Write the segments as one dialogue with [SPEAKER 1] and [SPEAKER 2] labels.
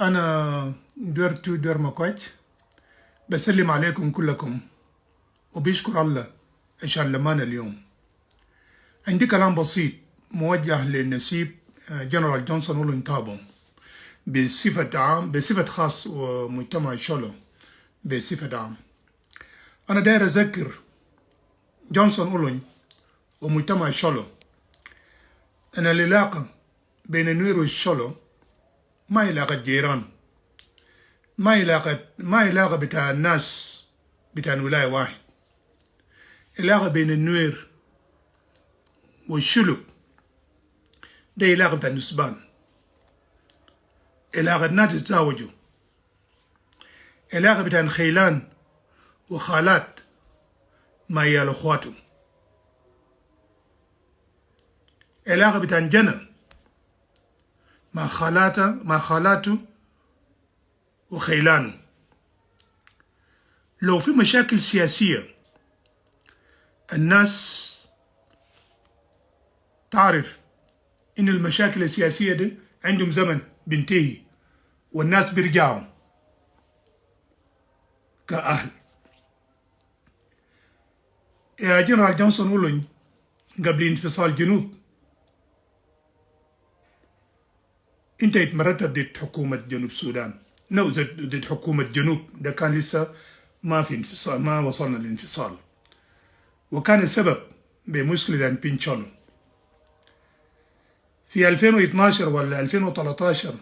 [SPEAKER 1] أنا دورتو دور مكوج، بسلم عليكم كلكم وبشكر الله عشان لمانا اليوم. عندي كلام بسيط موجه للنسيب جنرال جونسون أولن تابو بصفة عام، بصفة خاص، ومجتمع شولو بصفة عام. أنا داير أذكر جونسون أولن ومجتمع شولو أن العلاقة بين النوير والشولو ما علاقة جيران، ما علاقة بتاع الناس بتاع ولاية واحد. علاقة بين النوير والشلوك ده علاقة بتاع نسبان، علاقة ناس يتزاوجوا، علاقة بتاع خيلان وخالات مع عيال اخواتهم، علاقة بتاع جنة مع خالاته، مع خالاته وخيلانه. لو في مشاكل سياسية، الناس تعرف ان المشاكل السياسية دي عندهم زمن بينتهي والناس بيرجعوا كأهل. يا جنرال جونسون أولون، قبل انفصال جنوب انت اتمردت ضد حكومة جنوب السودان، no، ضد حكومة جنوب. ده كان لسه ما في انفصال، ما وصلنا للانفصال، وكان السبب بمشكلة بينشولو. في 2012 ولا 2013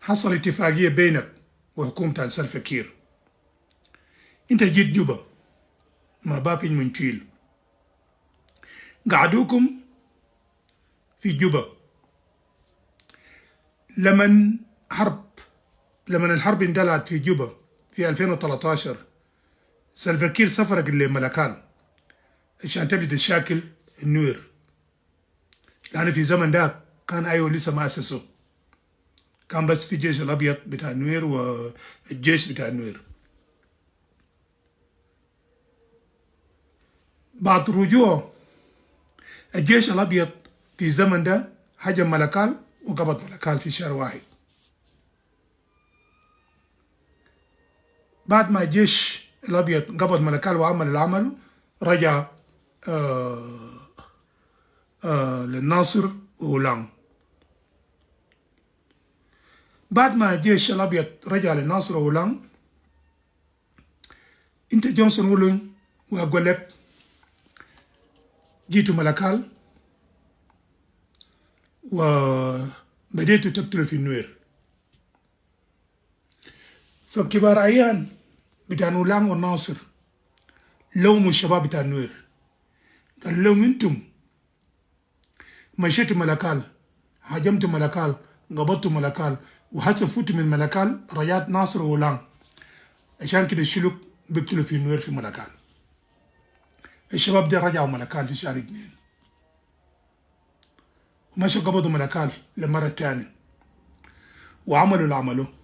[SPEAKER 1] حصل اتفاقية بينك وحكومة سلفا كير. انت جيت جوبا مع بابين منشيل، قعدوكم في جوبا لمن الحرب اندلعت في جوبا في 2013. سلفا سفرك لملكال عشان تبدي تشاكل النوير، لأن في زمن ده كان IO لسه ما أسسه، كان بس في الجيش الأبيض بتاع النوير والجيش بتاع النوير. بعد رجوعه، الجيش الأبيض في الزمن ده هجم ملكال وقبض ملكال في شهر واحد. بعد ما الجيش الأبيض قبض ملكال وعمل العمل، رجع للناصر وأولان. بعد ما الجيش الأبيض رجع للناصر وأولان، انت جونسون أولون وأقولك جيتوا ملكال وبديتوا تقتلوا في النوير. فكبار عيان بتاع نولان والناصر لوموا الشباب بتاع النوير، قال لهم انتم مشيتوا ملكال، هاجمتوا ملكال، قبضتوا ملكال، وحتى فوتوا من ملكال رجعت ناصر وولان، عشان كده الشلوك بيقتلوا في النوير في ملكال. الشباب دي رجعوا ملكال في شهر 2 ومشوا قبضوا ملكال للمرة الثانية وعملوا اللي عملوه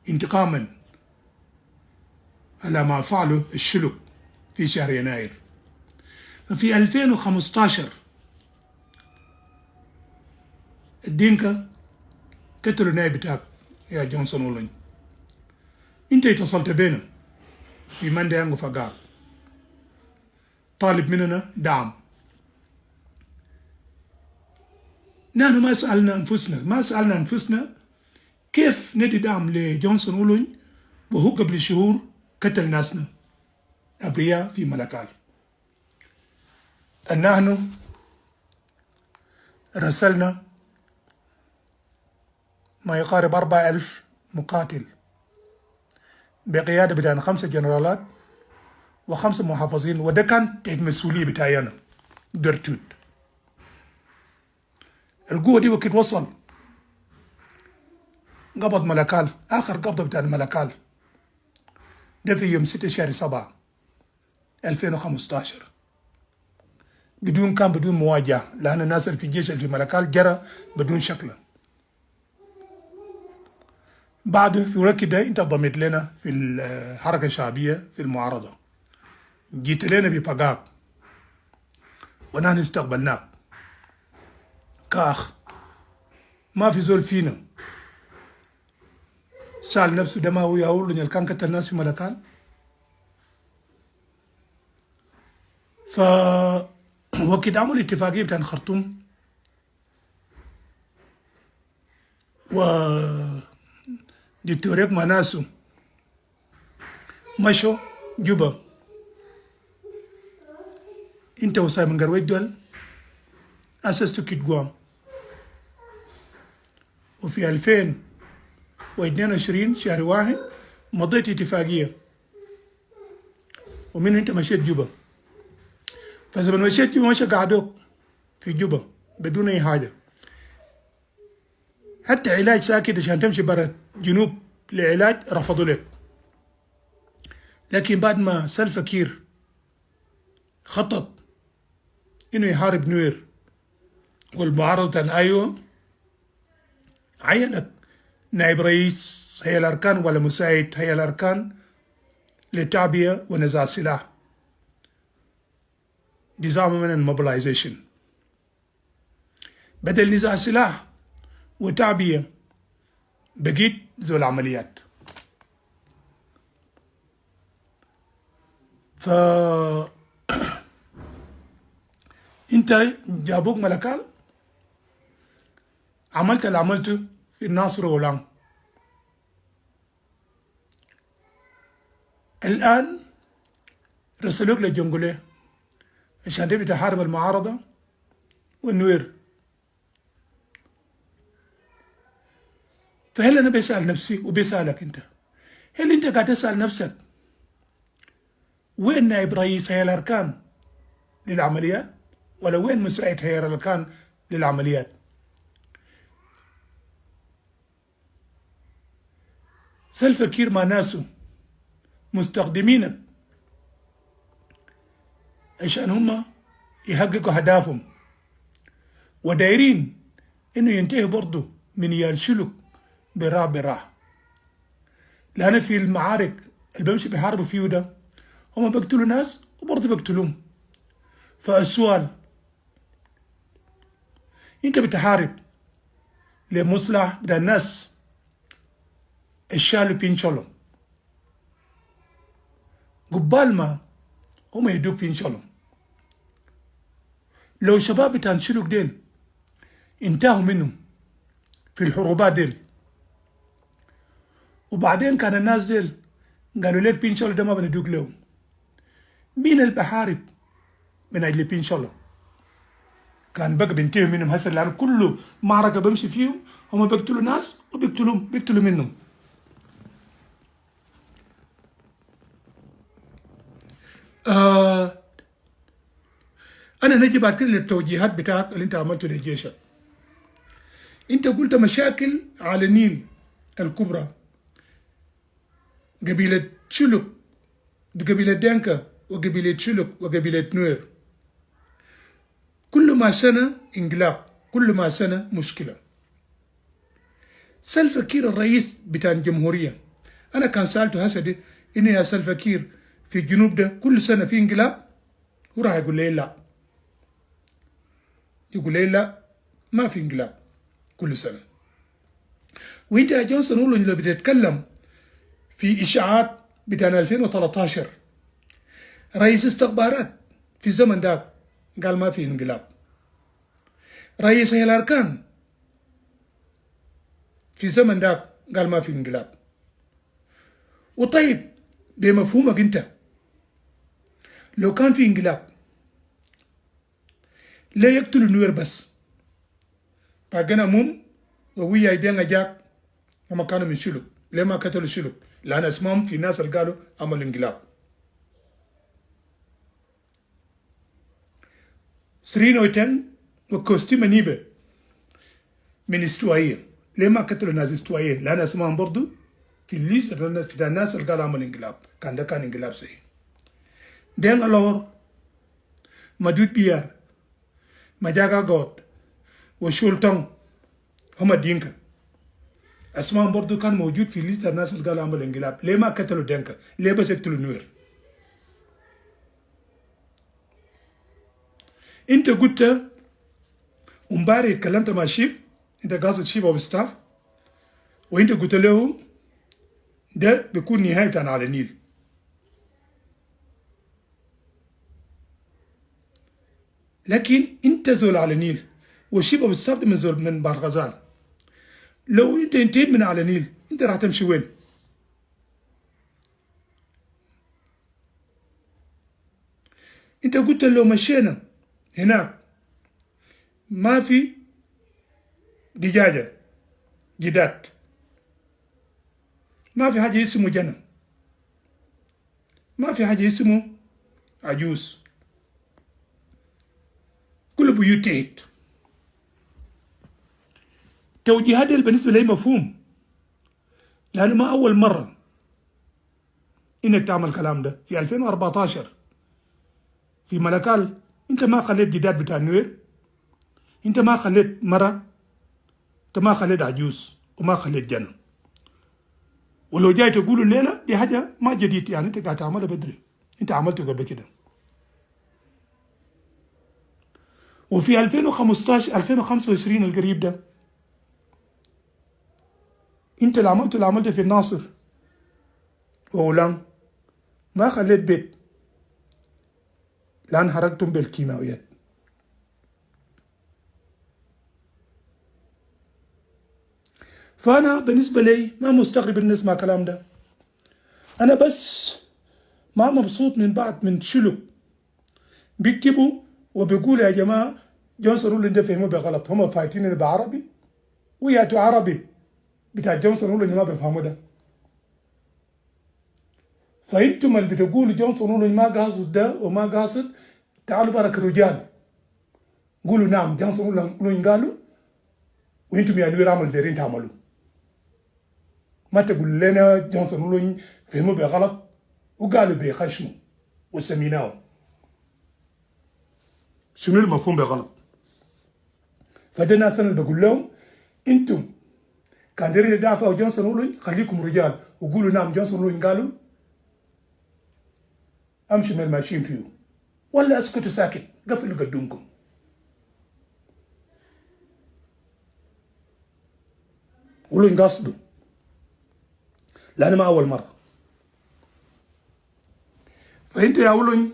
[SPEAKER 1] انتقاما على ما فعلوا الشلوك في شهر يناير. ففي 2015 الدينكا قتلوا النائب بتاعك يا جونسون اولين. انت اتصلت بينا في مانديانغو فقاق طالب مننا دعم. نحن ما سألنا أنفسنا كيف ندي دعم لجونسون أولين وهو قبل شهور قتل ناسنا أبرياء في ملكال؟ نحن رسلنا ما يقارب 4000 مقاتل بقيادة بتاع خمسة جنرالات وخمسة محافظين، وده كان تحت مسؤولية بتاعي أنا درتوت. القوة دي وقت وصل قبض ملكال، آخر قبضة بتاع الملكال ده في يوم 6 شهر 7 2015، بدون مواجهة، لأن الناس اللي في الجيش اللي في ملكال جرى بدون شكله. بعد في الوقت ده انت ضميت لنا في الحركة الشعبية في المعارضة، جيت لنا في فقاق ونحن استقبلناك كأخ. ما في زول فينا سأل نفسه ده ما هو يا اللي كان قتل الناس في ملكال؟ ف وقت عملوا اتفاقية بتاع الخرطوم و دكتور ريك مع ناسه مشوا جوبا، انت وسايمون قرويت دول اسستوا كيت قوام، وفي 2022 شهر 1 مضيت اتفاقية، ومن انت مشيت جوبا. فزمن مشيت جوبا مشى قعدوك في جوبا بدون اي حاجة، حتى علاج ساكت عشان تمشي برا جنوب لعلاج رفضوا لك. لكن بعد ما سلفا كير خطط انه يحارب نوير والمعارضة ايوه، عينك نائب رئيس هيئة الاركان ولا مساعد هيئة الاركان للتعبئة ونزع السلاح، disarmament and mobilization. بدل نزع السلاح وتعبئة بقيت ذو العمليات. ف انت جابوك ملكال، عملت اللي عملته في الناصر ولام. الآن رسلوك للجنجولي عشان تبي تحارب المعارضة والنوير. فهل أنا بسأل نفسي وبسألك أنت، هل أنت قاعد تسأل نفسك وين نائب رئيس هيئة الأركان للعمليات ولا وين مساعد هيئة الأركان للعمليات؟ سلفا كير مع ناسه مستخدمينك عشان هم يحققوا أهدافهم، ودايرين إنه ينتهي برضه من يالشلك براح براح. لأن في المعارك اللي بمشي بيحاربوا فيه ده هم بيقتلوا ناس وبرضه بيقتلوهم. فالسؤال، انت بتحارب لمصلح بتاع الناس الشالوا بينشلو قبال ما هم يدوك بينشلو. لو شباب بتاع شلوك ديل انتهوا منهم في الحروبات ديل، وبعدين كان الناس ديل قالوا لك بينشلو ده ما بندوك لهم، مين اللي بحارب من اجل بينشلو؟ كان بقى بينتهوا منهم هسه، لان كله معركه بمشي فيهم هم بيقتلوا ناس وبيقتلوا بيقتلوا منهم. انا نجي بعد كده للتوجيهات بتاعك اللي انت عملته لجيشك. انت قلت مشاكل على النيل الكبرى، قبيلة شلوك، قبيلة دانكا وقبيلة شلوك وقبيلة نوير، كل ما سنة انقلاب، كل ما سنة مشكلة. سلفا كير الرئيس بتاع الجمهورية، أنا كان سألته هسه دي إنه يا سلفا كير في الجنوب ده كل سنة في انقلاب، هو راح يقول لي لا، يقول لي لا ما في انقلاب كل سنة. وانت يا جونسون اولونج لو بتتكلم في إشاعات بتاع 2013، رئيس استخبارات في الزمن ده قال ما في انقلاب، رئيس هيئة الأركان في الزمن ده قال ما في انقلاب. وطيب بمفهومك انت لو كان في انقلاب ليه يقتلوا نوير بس؟ باقنا موم وويا يدين جاك هم كانوا من شلوك، ليه ما قتلوا شلوك؟ لأن اسمهم في ناس اللي قالوا عملوا انقلاب. سرينو تن وكوستي منيبة من استوائية، ليه ما قتلوا ناس استوائية؟ لأن اسمهم برضو في ال list في الناس اللي قالوا عملوا انقلاب، كان ده كان انقلاب صحيح. دين الور مدود بيار مجاكا غوت وشولتون هم دينكا اسمهم برضو كان موجود في list الناس اللي قالوا عملوا انقلاب، ليه ما قتلوا دينكا؟ ليه بس قتلوا نوير؟ انت قلت امبارح اتكلمت مع chief، انت قاصد chief of staff، وانت قلت له ده بيكون نهاية على النيل. لكن انت زول على النيل والشبه بالظبط من زول من بحر غزال. لو انت انتهيت من على النيل انت راح تمشي وين؟ انت قلت لو مشينا هناك ما في دجاجة جداد، ما في حاجة اسمه جنة، ما في حاجة اسمه عجوز، كل بيوت تحت. توجيهات دي بالنسبة لي مفهوم، لأنه ما أول مرة إنك تعمل كلام ده. في 2014 في ملكال انت ما خليت جداد بتاع النوير، انت ما خليت مرة، انت ما خليت عجوز، وما خليت جنة. ولو جاي تقولوا الليلة دي حاجة ما جديد، يعني انت قاعد تعملها بدري، انت عملته قبل كده. وفي 2015 2025 القريب ده انت اللي عملته في الناصر وأولان، ما خليت بيت لان حرقتم بالكيماويات. فأنا بالنسبة لي ما مستغرب إن نسمع كلام ده، أنا بس ما مبسوط من بعض من شلوك بيكتبوا وبيقولوا يا جماعة جونسون أولن ده فهموه بغلط، هم فايتين بعربي وياتوا عربي بتاع جونسون أولن ما بيفهموا ده. فانتم اللي بتقولوا جونسون أولن ما قاصد ده وما قاصد، تعالوا بارك الرجال قولوا نعم جونسون أولن قالوا، وانتم يا نوير عمل دايرين تعملوا. ما تقول لنا جونسون أولن فهموا بغلط وقالوا بخشمه وسميناه. شنو المفهوم بغلط؟ فده الناس انا اللي بقول لهم انتم كان دايرين تدافعوا جونسون أولن خليكم رجال وقولوا نعم جونسون أولن قالوا، امشي من الماشيين فيه، ولا اسكتوا ساكت قفلوا قدومكم. قولوا قصدوا، لأن ما أول مرة. فأنت يا أولن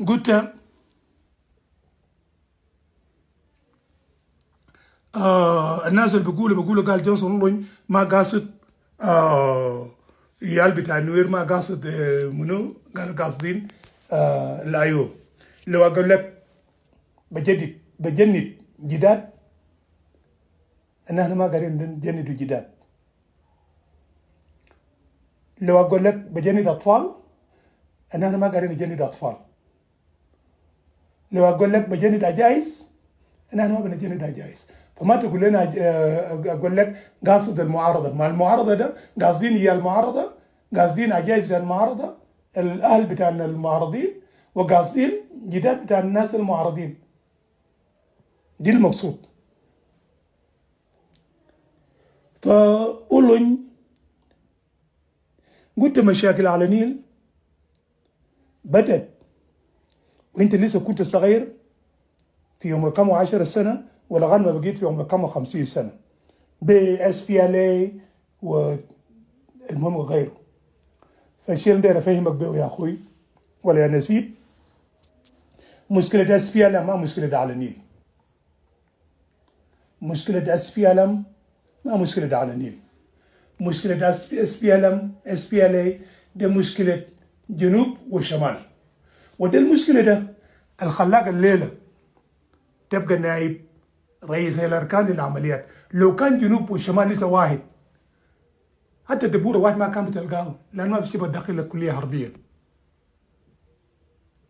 [SPEAKER 1] قلت الناس اللي بيقولوا قال جونسون أولن ما قاصد عيال بتاع النوير، ما قاصد منو، قالوا قاصدين الايو. لو اقول لك بجند جداد، ان احنا ما قاعدين نجند جداد. لو اقول لك بجند اطفال، ان احنا ما قاعدين نجند اطفال. لو اقول لك بجند عجايز، ان احنا ما بنجند عجايز. فما تقول لنا اقول لك قاصد المعارضة، ما المعارضة ده قاصدين هي المعارضة، قاصدين عجايز المعارضة، الاهل بتاع المعارضين، وقاصدين جداد بتاع الناس المعارضين. دي المقصود. فأولن قلت مشاكل على النيل بدت وانت لسه كنت صغير في عمر كم 10 سنة، ولغاية ما بقيت في عمر كم 50 سنة ب SPLA والمهم غيره. فالشيء اللي داير افهمك به يا اخوي ولا يا نسيب، مشكلة SPLM ما مشكلة على النيل، مشكلة SPLM ما مشكلة على النيل، مشكلة SPLM SPLA ده مشكلة جنوب وشمال. وده المشكلة ده الخلاق الليلة تبقى نائب رئيس الاركان للعمليات. لو كان جنوب والشمال لسه واحد، حتى دبوره واحد ما كان بتلقاه، لانه ما في شيء بدخل الكلية حربيه،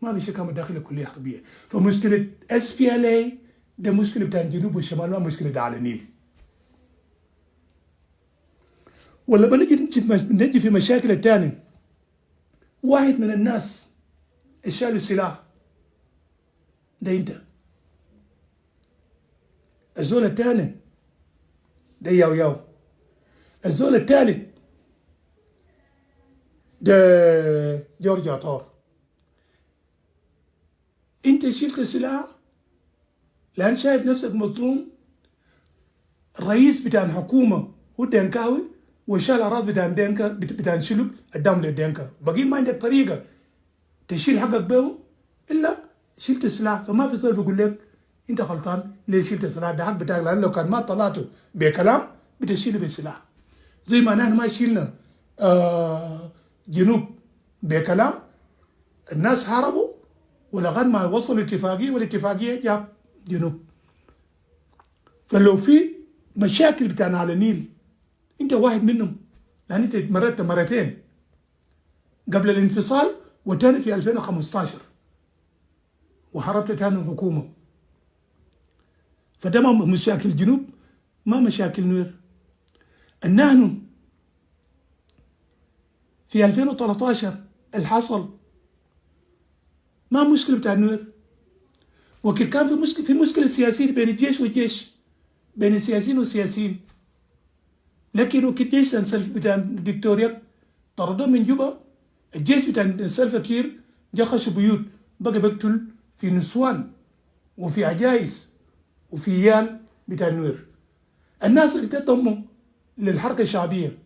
[SPEAKER 1] ما في شيء كان بدخل الكلية حربيه. فمشكله SPLA ده مشكلة بتاع الجنوب والشمال، ما مشكلة على النيل. ولا بنجي في مشاكل الثانية، واحد من الناس شالوا السلاح ده انت، الزول الثاني ده ياو ياو، الزول الثالث ده جورج عطار. انت شلت السلاح لان شايف نفسك مظلوم. الرئيس بتاع الحكومة هو دنكاوي وشال اراضي بتاع دينكا بتاع شلوك اداهم للدينكا. بقيت ما عندك طريقه تشيل حقك به الا شلت السلاح. فما في زول بيقول لك انت غلطان ليه شلت السلاح، ده حق بتاعك، لان لو كان ما طلعته بكلام بتشيله بالسلاح. زي ما نحن ما شيلنا جنوب بكلام، الناس هربوا ولغاية ما وصلوا اتفاقية، والاتفاقيه جاب جنوب. فلو في مشاكل بتاعنا على النيل انت واحد منهم، لان انت مررت مرتين قبل الانفصال وتاني في 2015 وحاربت تاني الحكومة. فده ما مشاكل الجنوب، ما مشاكل نوير. نحن في 2013 الحصل ما مشكلة بتاع النوير، وكل كان في مشكلة سياسية بين الجيش والجيش، بين السياسيين والسياسيين. لكن وقت الجيش بتاع الدكتور رياك طردوه من جوبا، الجيش بتاع سلفا كير جا خش بيوت، بقى بيقتل في نسوان وفي عجايز وفي عيال بتاع النوير. الناس اللي تضموا للحركة الشعبية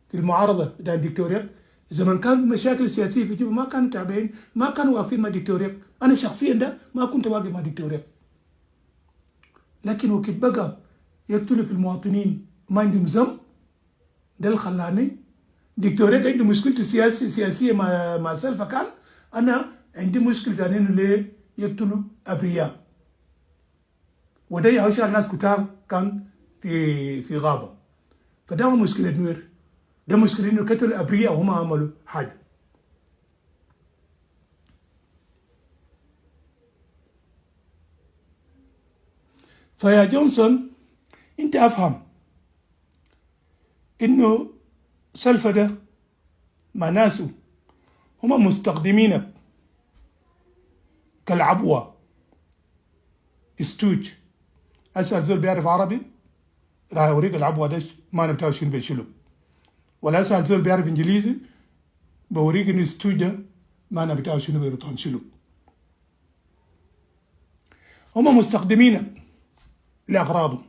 [SPEAKER 1] في المعارضة بتاع الدكتور رياك زمن كان في مشاكل سياسية في جوبا ما كانوا تابعين، ما كانوا واقفين مع دكتور رياك. أنا شخصيا ده ما كنت واقف مع دكتور رياك، لكن وقت بقى يقتلوا في المواطنين ما عندهم ذنب، ده اللي خلاني دكتور رياك عنده مشكلته سياسية مع سلفا كان، أنا عندي مشكلة ثانية إنه ليه يقتلوا أبرياء، وده يعيش الناس كتار كان في غابة. فده ما مشكلة نوير، ده مشكلة إنه قتلوا أبرياء وهم عملوا حاجة. فيا جونسون أنت أفهم إنه سلفا ده مع ناسه هم مستخدمينك كالعبوة stooge. أسأل زول بيعرف عربي راح يوريك العبوة ده ما بتاعه شنو بيشيله، ولا أسأل زول بيعرف إنجليزي بوريك إنه stooge ده ما بتاعه شنو بيرطان شنو. هم مستخدمينك لأغراضه،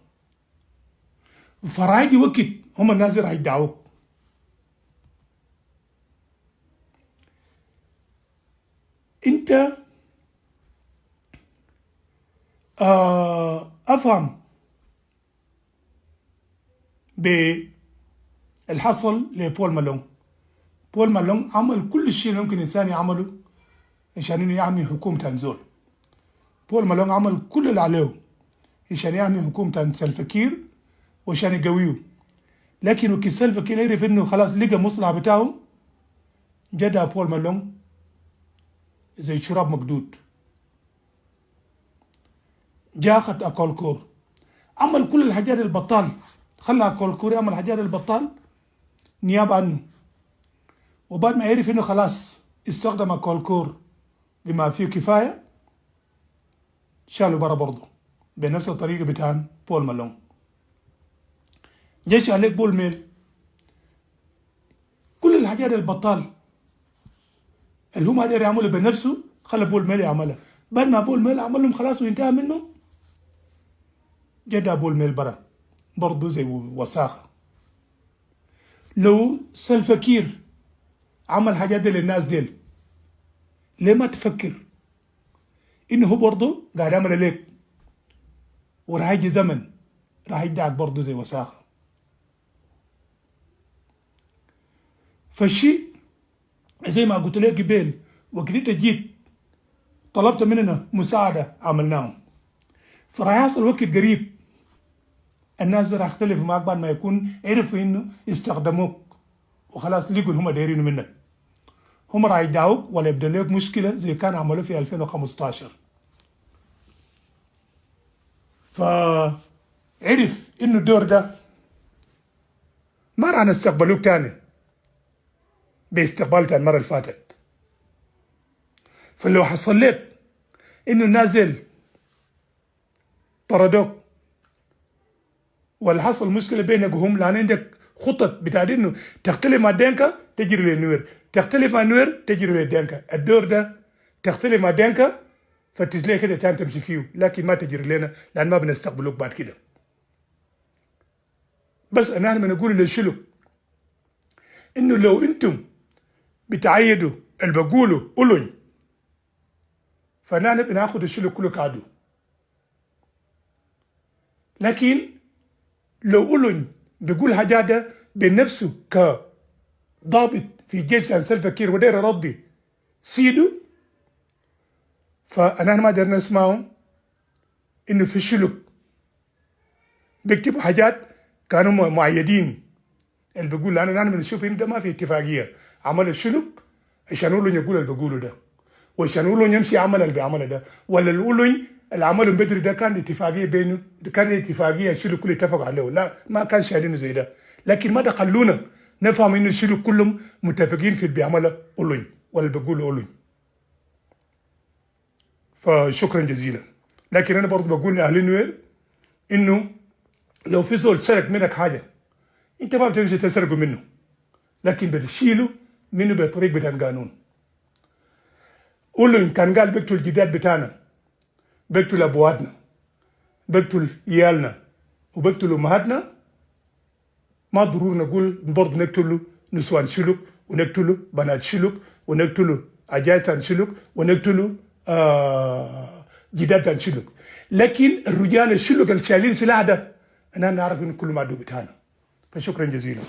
[SPEAKER 1] فراح يجي وقت هم الناس راح يدعوك. انت افهم بالحصل لبول مالون. بول مالون عمل كل شيء ممكن انسان يعمله عشان انه يعمي حكومة زول. بول مالون عمل كل اللي عليه عشان يعمي حكومة سلفكير وعشان يقويه، لكن وكيف سلفكير عرف انه خلاص لقى مصلحة بتاعه، جدع بول مالون زي شراب مقدود، جاخد أكولكور، عمل كل الحاجات البطال، خلى أكولكور يعمل حاجات البطال نيابة عنه. وبعد ما عرف انه خلاص استخدم أكولكور بما فيه كفاية، شالوا برا برضه بنفس الطريقة بتاع بول مالون. جيش عليك بول ميل، كل الحاجات البطال اللي هو ما قدر يعمله بنفسه خلى بول ميل يعملها. بعد ما بول ميل عملهم خلاص وانتهى منه، جدع بول ميل برا برضه زي وساخة. لو سلفكير عمل حاجات دي للناس ديل، ليه ما تفكر انه هو برضه قاعد يعمل لك، وراح يجي زمن راح يدعك برضه زي وساخة. فالشيء زي ما قلت لك قبل، وقت انت جيت طلبت مننا مساعدة عملناهم، فراح يحصل وقت قريب الناس راح يختلفوا معك بعد ما يكون عرفوا انه استخدموك وخلاص لقوا هم دايرينه منك، هم راح يدعوك ولا يبدا لك مشكلة زي كان عملوا في 2015. فعرف انه الدور ده ما راح نستقبلوك تاني باستقبالك المرة اللي فاتت. فلو حصل لك انه نازل طردوك ولا حصل مشكلة بينك وهم، لان عندك خطط بتاعت انه تختلف مع دينكا تجري للنوير، تختلف مع النوير تجري للدينكا، الدور ده تختلف مع دينكا فتش ليه كده تاني تمشي فيه، لكن ما تجري لنا لان ما بنستقبلوك بعد كده. بس انا بنقول للشلو انه لو انتم بتعيدوا اللي بقولوا اولون، فنحن بناخد الشلك كله كعدو. لكن لو اولون بيقول حاجات ده بنفسه كضابط في جيش سلفا كير وداير يرضي سيدو، فانا ما داير نسمعهم انه في شلك بيكتبوا حاجات كانوا معيدين اللي بيقول، لانه نحن بنشوف انه ده ما في اتفاقية عمل الشلك عشان اولون يقول اللي بيقوله ده، وعشان اولون يمشي يعمل اللي بيعمله ده، ولا الاولون اللي عمله بدري ده كان اتفاقية بينه، ده كان اتفاقية الشلك كله اتفقوا عليه، لا ما كان شايلينه زي ده. لكن ما تخلونا نفهم انه الشلك كلهم متفقين في اللي بيعمله اولون ولا اللي بيقوله اولون. فشكرا جزيلا. لكن انا برضه بقول لاهل النوير انه لو في زول سرق منك حاجة انت ما بتمشي تسرقه منه، لكن بتشيله منه بطريق بتاع القانون. قول له ان كان قال بيقتل الجداد بتاعنا، بيقتل ابواتنا، بيقتل عيالنا، وبيقتل امهاتنا، ما ضروري نقول برضه نقتله نسوان شلوك، ونقتله بنات شلوك، ونقتله عجايز شلوك، ونقتله جداد شلوك. لكن الرجال الشلوك اللي شايلين سلاح ده انا نعرف ان كل ما عدو بتاعنا. فشكرا جزيلا.